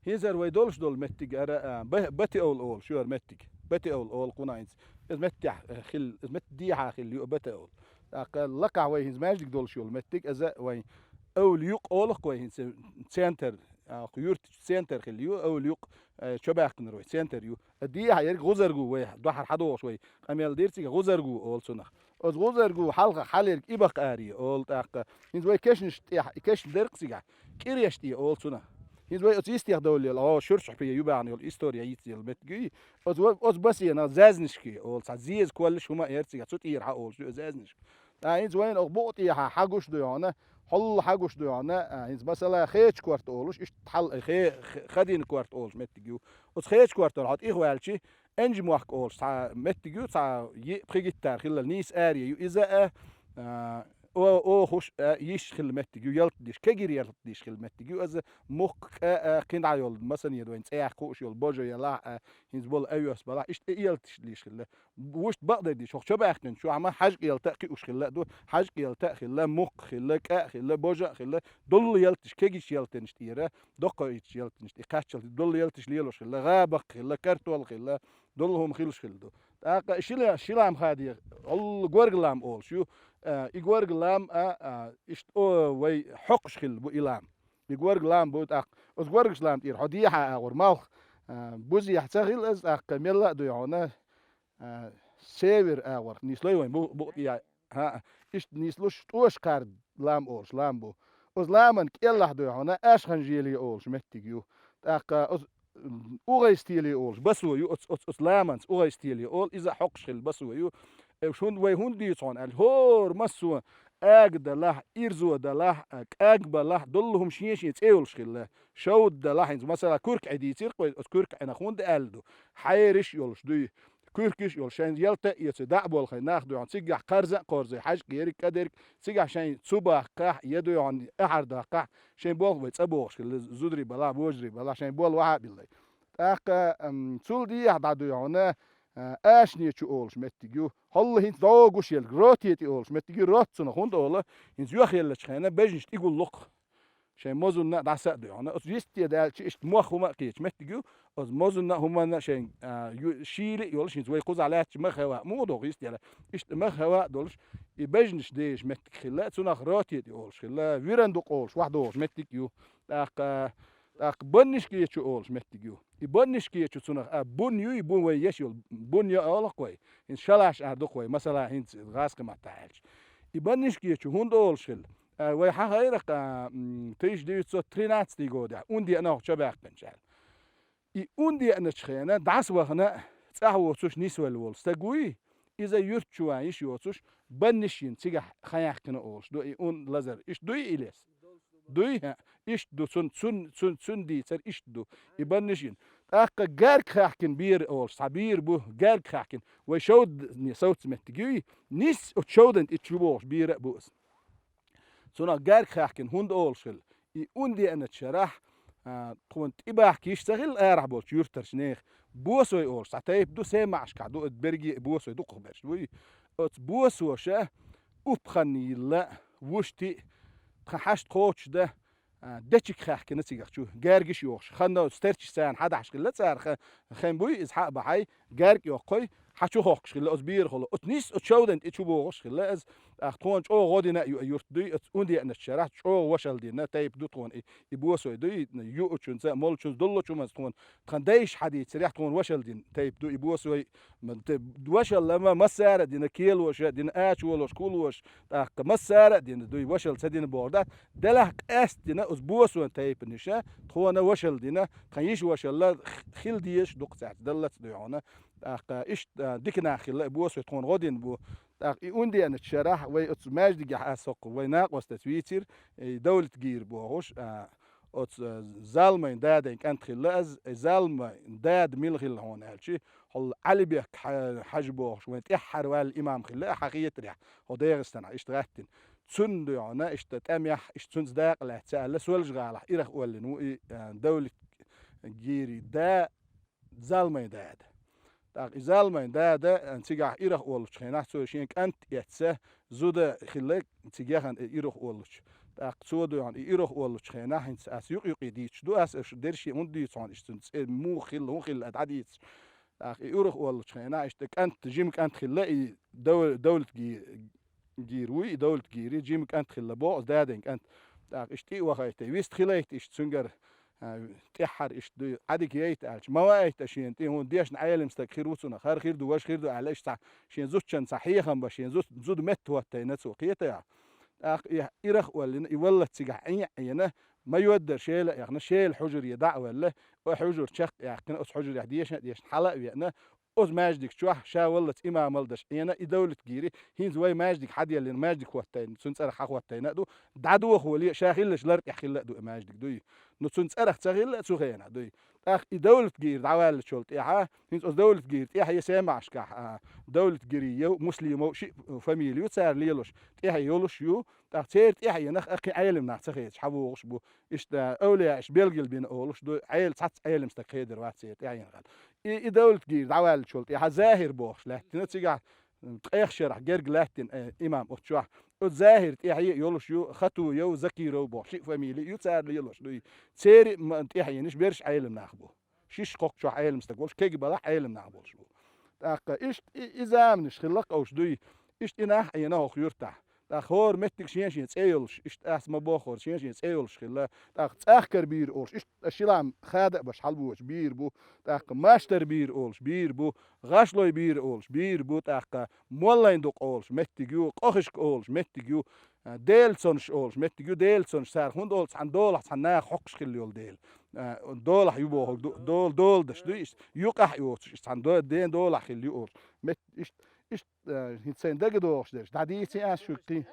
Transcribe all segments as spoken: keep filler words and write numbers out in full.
ХӀинца ара вай долуш долу меттиг ара, а, Ба-, Бати-Эвла олуш ю ара меттиг. Бати-Эвла олу кхунах хӀинца. Иза меттехь, э, хилла, иза метта дехьа хилла ю Бати-Эвла. ТӀаккха лакхахь вай хӀинца маьждиг долуш йолу меттиг, иза вайн Эвла юкъ олу-кх вай хӀинца центр, а, кху юьртачу центр хилла ю, Эвла юкъ, э, чо баьккхинарг вай центр ю. Э, дехьа ерг ГӀузаргу вай, дуьххьара хьадогӀуш вай къамел дира цига, ГӀузаргу олу цунах. Оцу ГӀузаргу хьалха хьалерг Ибакъ-Ари олу тӀаккха. ХӀинца вай кешнаш тӀехь, и кешна дерг цига, КӀиреш тӀе олу цунах. ХӀинца вай оцу йистех довллел, о, Шурчахь пе ю бахьана йолу история йицъелла меттиг ю. Оцу ва-, оцу басенах Зазнишки олу, цхьа зеза коллиш хӀума а яра цига, цу тӀера хьаолуш ю Зазнишки. Ткъа хӀинца вайна оха букъа тӀехьа хьагуш ду хьуна, хьолла хьагуш ду хьуна, а, хӀинца масала Хеча корта олуш, иштта хьал, хе-, хе-, Хадина корта олуш меттиг ю. Оцу Хеча кортара хьо тӀехваьлчи, Энжа мохк олуш цхьа меттиг ю, цхьа йиъ-пхи гиттар хилла нийса аре ю иза а, а, о-, охуш а, йиш хилла меттиг ю, ялтадеш, кегира ялтадеш хилла меттиг ю, иза мухк а, а, кхин дӀа йолу масане вайн цӀех кхууш йолу божа ялахь а, хӀинца болу авес балахь, иштта и ялташ леш хилла. Вуьшта бакъдерг дийш, хӀокху чо баьккхинчу чохь ма хьажкъелта а кхиуш хилла а ду, хьажкъелта а хилла, мухк хилла, кӀа а хилла, божа а хилла, доллу ялташ, кегиш ялтанаш тӀера, доккхачу ялтанаш тӀе кхаччалц доллу ялташ лелош хилла, гӀа баккха хилла, картол хилла, доллу хӀума хилуш хилла ду. ТӀаккха шила-, ши лам хадийра, олла горга лам олуш ю. А, и горга лам, а, а, иштта, о, вай хьокхуш хилла бу и лам. И горга лам бу тӀаккха. Оцу горгаш лам тӀера хьо дехьа агӀор малх, а, бузехь ца хилла иза тӀаккха, мелла а дуй хьуна, а, север агӀор. Нийслой вайн бу-, бу-, я, хӀа, иштта нийслуш тӀоша кхар лам олуш лам бу. Оцу ламан кӀеллахь дуй хьуна, Ашханжели олуш меттиг ю. ТӀаккха оцу, м, УгӀайстели олуш басо ю, оцу, оцу, оцу ламанца УгӀайстели олу, иза а хьокхуш хилла басо ю. Э, шун-, вай хӀунда дийцу хьуна аьлла, хӀора массо а ага далахь, ирзо далахь, а, кӀаг балахь, доллу хӀума шен-шен цӀе йолуш хилла. Шовда далахь, хӀинца, масала, курка Ӏи дийцира-кх вай, оцу курка Ӏинах хӀунда аьлла ду? Хьериш йолуш дуй. Куьркиш йолуш, шайн ялта а эций, дӀа а болхий нах дуй хьуна, цигахь кхарза а кхорзий, хьажкъериг, кӀадерг, цигахь шайн цу баккхахь, я дуй хьуна, ахьар даккхахь, шайн болх бай цӀа бохуш хилла, зударий балахь, вожарий балахь, шайн бол вахьа а биллай. ТӀаккха, ам, цул дехьа дӀа дуй хьуна, а, Ашне чу олуш меттиг ю. ХӀолла хӀинца дӀогуш елла, РотетӀи олуш меттиг ю, Рот цунах хӀунда олу, хӀинца юьхъеллачу хенахь бежнаш тӀе гуллу-кх. Шайн мозунна а дӀаса а дуй хьуна. Оцу йистте даьлча иштта мох хӀума а кхечу меттиг ю. Оцу мозунна а хӀуманна а шайн, а, ю-, шийла а йолуш, хӀинца вай кхузахь лаьттачу мах хӀаваъ муха догӀу йистте, иштта мах хӀаваъ а долуш, и бежнаш дезаш меттиг хилла, цунах РотетӀи олуш хилла, Вирандукъ олуш, вахьа догӀуш меттиг ю. ТӀаккха, тӀаккха Баннишкечу олуш меттиг ю. И Баннишкечу цунах, а, бун юй, бун вай еш йолу, бун йо олу-кх вай. ХӀинца шалаш ар ду-кх вай, масала, хӀинца гӀазкхи маттахь аьлча. И Баннишкечу хӀунда олуш хилла? А, вай хьан хайракх, а, м, тысяча девятьсот тринадцатый годехь, ун деана чо баьккхинчу аьлла. И ун деаначу хенахь дӀасавахана цӀахь воцуш нисвелла волу стаг вуй, иза юьртчу ван йиш йоцуш, Банниш йина цигахь хан яьккхина олуш ду, и ун лазар. Иштта дуй и лес? Дуй, хӀа? Иштта ду, цун, цун, цун, цун дийцар иштта ду. И Банниш йина. ТӀаккха Гарг хаьхкина бер олуш, цхьа бер бу, Гарг хаьхкина. Вай шовдане совца меттиг юй, нис оцу шовдан тӀе чу бохуш бер а бу аса. Цунах Гарг хаьхкина хӀунда олуш хилла? И ун деаначу шарахь, а, тхуна тӀебахка йиш ца хилла арахь болчу юьртарчу нехан. Босой олуш цхьа тайпа ду, Сен-МаӀашкахь ду, оцу берриге а босой дукхах берш дуй. Оцу босоша уппа хан йилла, вуьшти а, тхан хьашт кхочушдан, а, дечиг хаьхкина цигахь чу, гергаш йохуш. Ханна стерчаш царна хьадахьаш хилла цара, ха-, хен буй, иза хьа а бахьай, герг йоккхой, хьа чу хохкуш хилла оцу бийрахула. Оцу нис, оцу шовдан тӀе чу бохуш хилла иза. ТӀаккха тхуна чӀогӀа гӀо дина а ю, юрт дуй, оцу ун деаначу шарахь чӀогӀа вошалла дина тайпа ду тхуна и, и босой дуй, юучунца, молчунца, доллучу хӀуманца тхуна, тхан дайша хьадийцарехь тхуна вошалла дина тайпа ду и босой. М, те, вошалла ма массара а дина, келоша а дина, ача волуш, кулош, тӀаккха массара а дина дуй, вошалла ца дина бохург дац. Делахь къаьстина оцу босойн тайпанаша тхуна вошалла дина, тхан йиша вошалла х-, хила дезаш дукха цаьрца, даллац дуй хьуна. ТӀаккха иштта, а, дика нах хилла и босой тхуна гӀо дина бу. ТӀаккха и ун деаначу шарахь вай оцу маьждигехь ас хӀокху вай накъостаца вийцира, и Давлатгийра бохуш, а, оцу, а, Залмайн дадайн кӀант хилла ас, и Залмайн дада мила хилла хьуна аьлчи, хьол Ӏалибек хьа-, хьажа бохуш вайн тӀаьххьара ваьлла имам хилла, хьан хетарехь, хьо ДегӀастанахь иштта гӀаттина. Цунна дуй хьуна, иштта тӀамехь, иштта цунца дакъа лаьцна аьлла, Соьлжа-ГӀалахь ирах оллина ву и, а, Давлатгийрий да, Залмайн дада. ТӀаккха и Залмайн дада, а, цигахь ирах оллучу хенахь, цо шен кӀант эцна, зуда хилла цига яхана и ирах оллучу. ТӀаккха цо дуй хьона и ирах оллучу хенахь, хӀинца ас юкъ-юкъе дийцуш ду, ас аша дерриге хӀунда дийцу хьона, иштта цуьнан цӀе муха хилла, хӀун хилла, а, дӀадийцуш. ТӀаккха и ирах оллучу хенахь, иштта кӀант, жима кӀант хилла, и дов-, Давлатги-, гийр вуй, и Давлатгийри, жима кӀант хилла боху, оцу дадин кӀант. ТӀаккха иштта тӀе а вахайта, вист хилайта иштта цуьнгара, а, тӀаьххьара иштта дуй, Ӏадика яйта аьлча, ма ваийта шена тӀе, хӀунда дешна Ӏелам стаг хир ву цунах, хӀара хир ду, важа хир ду аьлла, иштта цхьа шен зудчун цхьа хьехам бан, шен зуд-, зуда метта хӀоттайна цо, кхетий хьо? ТӀаккха и ирах оллина, и валлалц цигахь Ӏен а Ӏена, ма йоддара Шела а яхна, Шела хьужаре дӀа а ваьлла, оцу хьужар чекх а яьккхина, оцу хьужарехь дешна а дешна, хьала а веана, оцу маьждиг чохь ша валлалц имамал деш Ӏена, и Давлатгийри, хӀинца вай маьждиг хьаделлина, маьждиг хӀоттайна, цуьнан цӀарах хьахӀоттайна а ду, дӀадохо вале а, ша хиллачу лар тӀехь хилла а ду и маьждиг, дуй. Ну, цуьнан цӀарах ца хилла а цу хенахь, дуй. ТӀаккха и Давлатгийр дӀаваьллачул тӀаьхьа, хӀинца оцу Давлатгийр тӀаьхье Семашкахь, а, Давлатгириев, Муслимов, шиъ фамили ю цара лелош, тӀаьхье йолуш ю, тӀаккха церан тӀаьхьенах а кхин Ӏелам нах ца хедаш хьавогӀуш бу. Иштта, а, эвлаяаш белгал бина олуш ду, Ӏел-, цхьацца Ӏелам стаг хедар вац церан тӀаьхьенах. И, и Давлатгийр дӀаваьллачул тӀаьхьа Захир бохуш лаьттина, цигахь, м, ткъех шарахь герга лаьттина, э, имам оцу чохь. Оцу Захир тӀаьхье а йолуш ю, Хатуев, Закиров бохуш шиъ фамили ю цара лелош, дуй. Церан а ма-, тӀаьхьенаш берш Ӏелам нах бу. Шишша кхоккху чохь Ӏелам стаг волуш, кегий балахь Ӏелам нах болуш бу. ТӀаккха иштта и, и заманаш хилла къовш дуй, иштта и нах Ӏена хӀокху юьртахь. ТӀаккха хӀора меттиг шен-шен цӀе йолуш, иштта ас ма боххура, шен-шен цӀе йолуш хилла. ТӀаккха ЦӀахкара бийр олуш, иштта шилам хада а баш хьалабочу бийр бу. ТӀаккха Маштара бийр олуш бийр бу, ГӀашлой бийр олуш бийр бу, тӀаккха Моллайн дукъ олуш меттиг ю, Къохишка олуш меттиг ю, а, Делацонаш олуш меттиг ю, Делацонаш царах хӀунда олу, цхьана долахь цхьана наха хьокхуш хилла йолу дела. А, долахь ю бохург ду, дол-, доладаш ду иза, юкъахь а йоцуш, иза цхьана до-, ден долахь хилла ю олуш. Мет-, ишт-, ишт-, а, хӀинца сайн дага догӀуш дерш, дӀадийци ас шуьга кхин.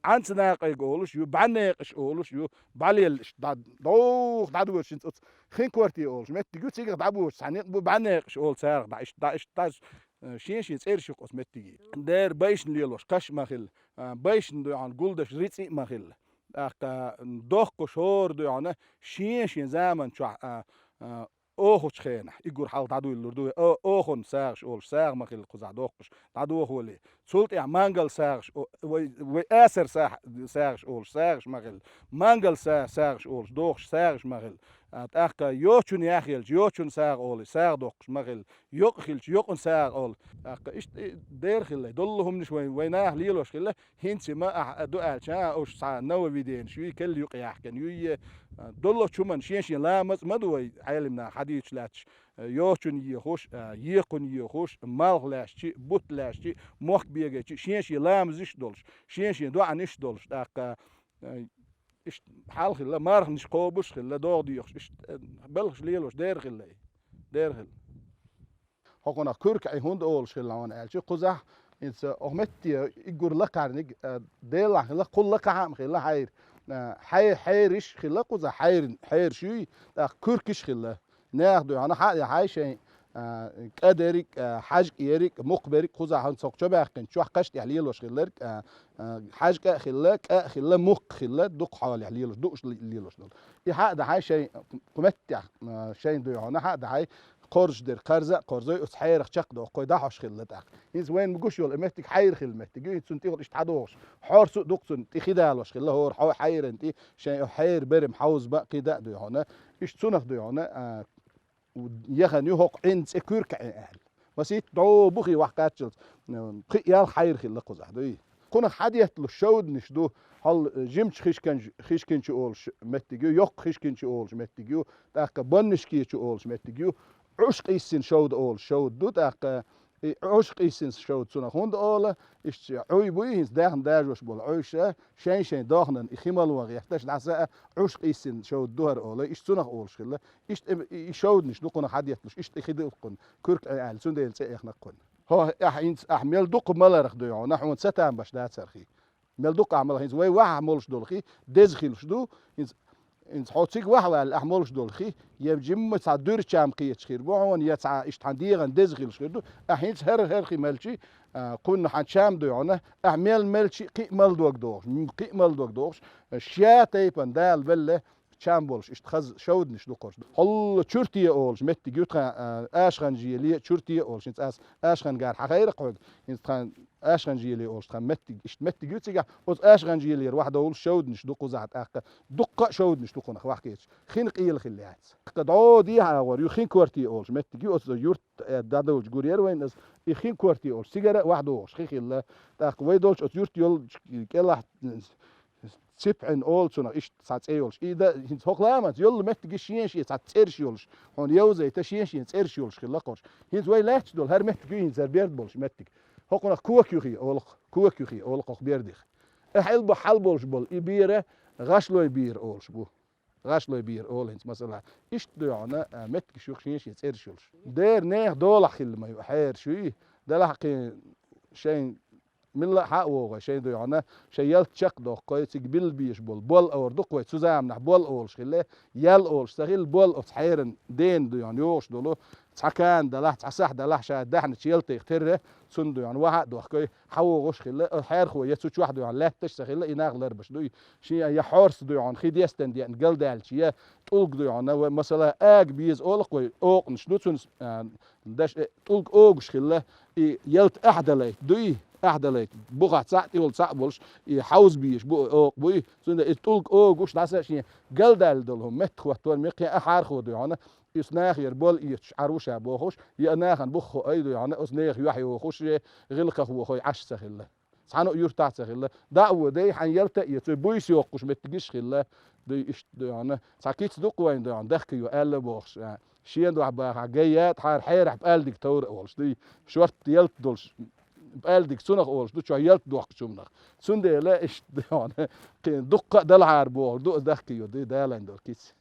Ӏанца накъайга олуш ю, бӀаьннекъаш олуш ю, бӀалелла иштта дӀа-, доху дӀадоьдуш хӀинца оцу хин корте олуш меттиг ю, цигахь дӀабоьдуш цхьа некъ бу, бӀаьннекъаш олу царах дӀа, иштта дӀа, иштта дӀа, э, шен-шен цӀераш ю оцу меттиге. Дера байшна лелош кхаш а ма хилла, а, байшна дуй хьуна гулдаш рицкъи а ма хилла. ТӀаккха доккхуш хӀора дуй хьуна шен-шен заман чохь, а, а, охучу хенахь, и гур хьалха дӀадуьйлалур ду вай, о-, охун сагӀаш олуш, сагӀа ма хилла кхузахь доккхуш, дӀадохавале. Цул тӀаьхьа мангал сагӀаш, о, вай, вай асар сагӀ-, сагӀаш олуш, сагӀаш ма хилла. Мангал са-, сагӀаш олуш, дохуш сагӀаш ма хилла. А, тӀаккха йочун яхъелча, йочун сагӀа олий, сагӀа доккхуш ма хилла. Йокъа хилча, йокъун сагӀа олий. ТӀаккха иштта и дера хилла, доллу хӀуманаш вай, вай наха лелош хилла, хӀинца ма ахь ду аьлча, а, уьш цхьа нововведенеш юй, келла юкъа яхкина юй, а, доллучу хӀуманна шен-шен ламаз а ма ду вай, Ӏелам наха хьадийцуш лаьтташ, а, йочун ехуш, а, екхун ехуш, малх лаьшчи, бутт лаьшчи, мохк бегайчи, шен-шен ламазаш а долуш, шен-шен доӀанаш а долуш, тӀаккха, а, иштта хьал хилла, марханаш кхобуш а хилла, догӀа дехуш, иштта, а, белхаш лелош дера хилла и, дера хилла. ХӀокхунах куьрка Ӏи хӀунда олуш хилла хьуна аьлча, кхузахь, хӀинца, охьа метте, иггур лакхарниг, а, Делахь хилла, кхул лакхахьа а хилла хьайра. А, хьай-, хьериш хилла кхузахь, хьайрин, хьериш юй, тӀаккха куьркиш хилла. Нехан дуй хьуна хьа а яхьай шайн, а, кӀа дерриг, а, хьаьжкӀа ерриг, мукх берриг кхузахь хӀинца хӀокху чо баьккхинчу чохь кхаш тӀехь лелош хилларг, а, а, хьаьжкӀа а хилла, кӀа а хилла, мукх а хилла, дукха хьолехь лелош, дууш лелош долу. И хьа а дахьай шайн, кху меттехь, а, шайн дуй хьуна хьа а дахьай, кхорзуш дерг кхарза а кхорзой, оцу хьерах чекхдоккхой, дӀахьош хилла тӀаккха. ХӀинца вайна ма гуш йолу и меттиг хьайра хилла меттиг ю, хӀинца цунна тӀехула иштта хьадогӀуш. Хьорсу а ду-кх цунна тӀе хи далош хилла, хӀора хьо-, хьайран тӀе, шайн хьеран берам хьовза бан а, кхин даа дуй хьуна. Иштта цунах дуй хьуна, а, яхана ю хӀокху Ӏин цӀе куьрка Ӏин аьлла. Масийтта дӀо бухе вахкхаччалц, а, пхи ялх хьайра хилла кхузахь дуй. Кхунах хьадетталуш шовданаш ду, хьал, э, жимачу хишкан-, хишкинчу олуш меттиг ю, йоккха хишкинчу олуш меттиг ю, тӀаккха боннишкечу олуш меттиг ю, Ӏуш къийсина шовда олуш шовда ду, тӀаккха и Ӏуш къийсина шовда цунах хӀунда олу, иштта Ӏуй буй, хӀинца даьхна дажош болу Ӏуйша, шайн-шайн дохнан и хи малон гӀерташ, дӀаса а Ӏуш къийсина шовда ду хӀара олу, иштта цунах олуш хилла. Иштта и, и шовданаш ду кхунах хьадетталуш, иштта и хи ду кхунна, куьрка Ӏин аьлла, цундела цӀе эхна кхунна. ХӀо, ахь хӀинца, ахь мел дукха маларх дуй хьуна, хьуна ца там баш дацара хи. Мел дукха ахь маларх хӀинца вай вахьа молуш долу хи деза хилуш ду, хӀинца, хӀинца хьо цига вахьа ваьлла ахь молуш долу хи, я жимма цхьа дуьра чам кхеташ хир бу хьуна, я цхьа иштта хьан дегӀан деза хилуш хир ду, ахь хӀинца хӀара-хӀара хи мелчи, а, кхунна хьан чам дуй хьуна, ахь мел мелчи кхин а мал дог дохуш, м-, кхин а мал дог дохуш, ша тайпана Дала велла, чам болуш, иштта хаза шовданаш ду кхуьрш. Хьолла чурте олуш меттиг ю тхан, а, Ашханжеле, чурте олуш, хӀинца ас Ашхангара хьахайра хьоьга, хӀинца тхан Ашханжеле олуш тхан меттиг, иштта меттиг ю цигахь, оцу Ашханжелера вахьа довлуш шовданаш ду кхузахь тӀаккха, дуккха а шовданаш ду кхунах вахкечу. Хин къела хилла яц. ТӀаккха дӀо дехьа агӀор ю, Хинкорте олуш меттиг ю, оцу юрт, э, дӀадовлучу гурера вайна ас, и Хинкорте олуш, цигара а вахьа догӀуш хи хилла. ТӀаккха вай долчу оцу юрт йолчу кӀелахь, Ципхьин олу цунах иштта цхьа цӀе йолуш. И дан хӀинца хӀокху ламаца йолу меттигаш шен-шен цхьа цӀераш йолуш. Хьуна йовзайта шен-шен цӀераш йолуш хилла кхуьрш. ХӀинца вай лаьтташ долу хӀара меттиг ю, хӀинца хӀара берд болуш меттиг. ХӀокхунах Кокюхе олу-кх, Кокюхе олу-кх хӀокху бердих. Ахьа ил бу хьал болуш болу и бера, гӀашлой бера олуш бу. ГӀашлой бера олу хӀинца масала. Иштта ду йоӀана, а, меттигаш ю-кх шен-шен цӀераш йолуш. Дера нехан долахь хилла ма ю, хьераш юй. Делахь кхин шайн милла а хьа а вогӀу вай, шайн ду йоӀана, шайн ялта чекхдоккху вай, цига билла безаш болу. Бол ор ду-кх вай, цу заманахь бол олуш хилла, ял олуш ца хилла, бол оцу хьеран дена ду йоӀана йогӀуш долу. Цхьа кана далахь, цхьа сахь далахь, ша даьхначу ялтех терра, цунна ду йоӀана вахьа а дохкой, хьа вогӀуш хилла, оцу хьерхо я цу чохь ду йоӀана лаьтташ а ца хилла, и нах ларбаш дуй. Шен я хьорса ду йоӀана, хи дестан деъна галдаьлча, я тӀулг ду йоӀана, вай масала ага беза олу-кх вай, окъанаш ду цунна, а, даш, э, тӀулг огуш хилла, и ялта ахьа далайта дуй, ахьа далайта. Бухахь цхьаъ, тӀехула цхьаъ болуш, и хьовза безаш бу, окъа буй. Цундела и тӀулг огуш дӀаса а шен галдаьлла долу хӀума метта хӀоттор, мекхе а хьархо ду йоӀана, иза нахера бол оьцуш Ӏар ву ша бохуш, я нахана бух хоуьйту ду йоӀана, оцу нехан юьхь йохуш, я гӀиллакхах вохуй Ӏаш ца хилла. Цхьана а юьртахь ца хилла. ДӀа а водай, хьайн ялта а эцой, буйса йоккхуш меттигаш а хилла. Дуй иштта ду йоӀана. Цхьа кица ду-кх вайн ду йоӀана, дахка йо аьлла бохуш, а. Шен дуьхьа баха гай яа, тхьара хьерахь пӀаьлдиг товра а олуш дуй. Шортта ялта долуш пӀаьлдиг цунах олуш ду, чохь ялта дохкучу хӀуманах. Цундела иштта ду йоӀана. Кхин дуккха а далахьара бохур ду, аса дахка йо дуй, далайн долу кица.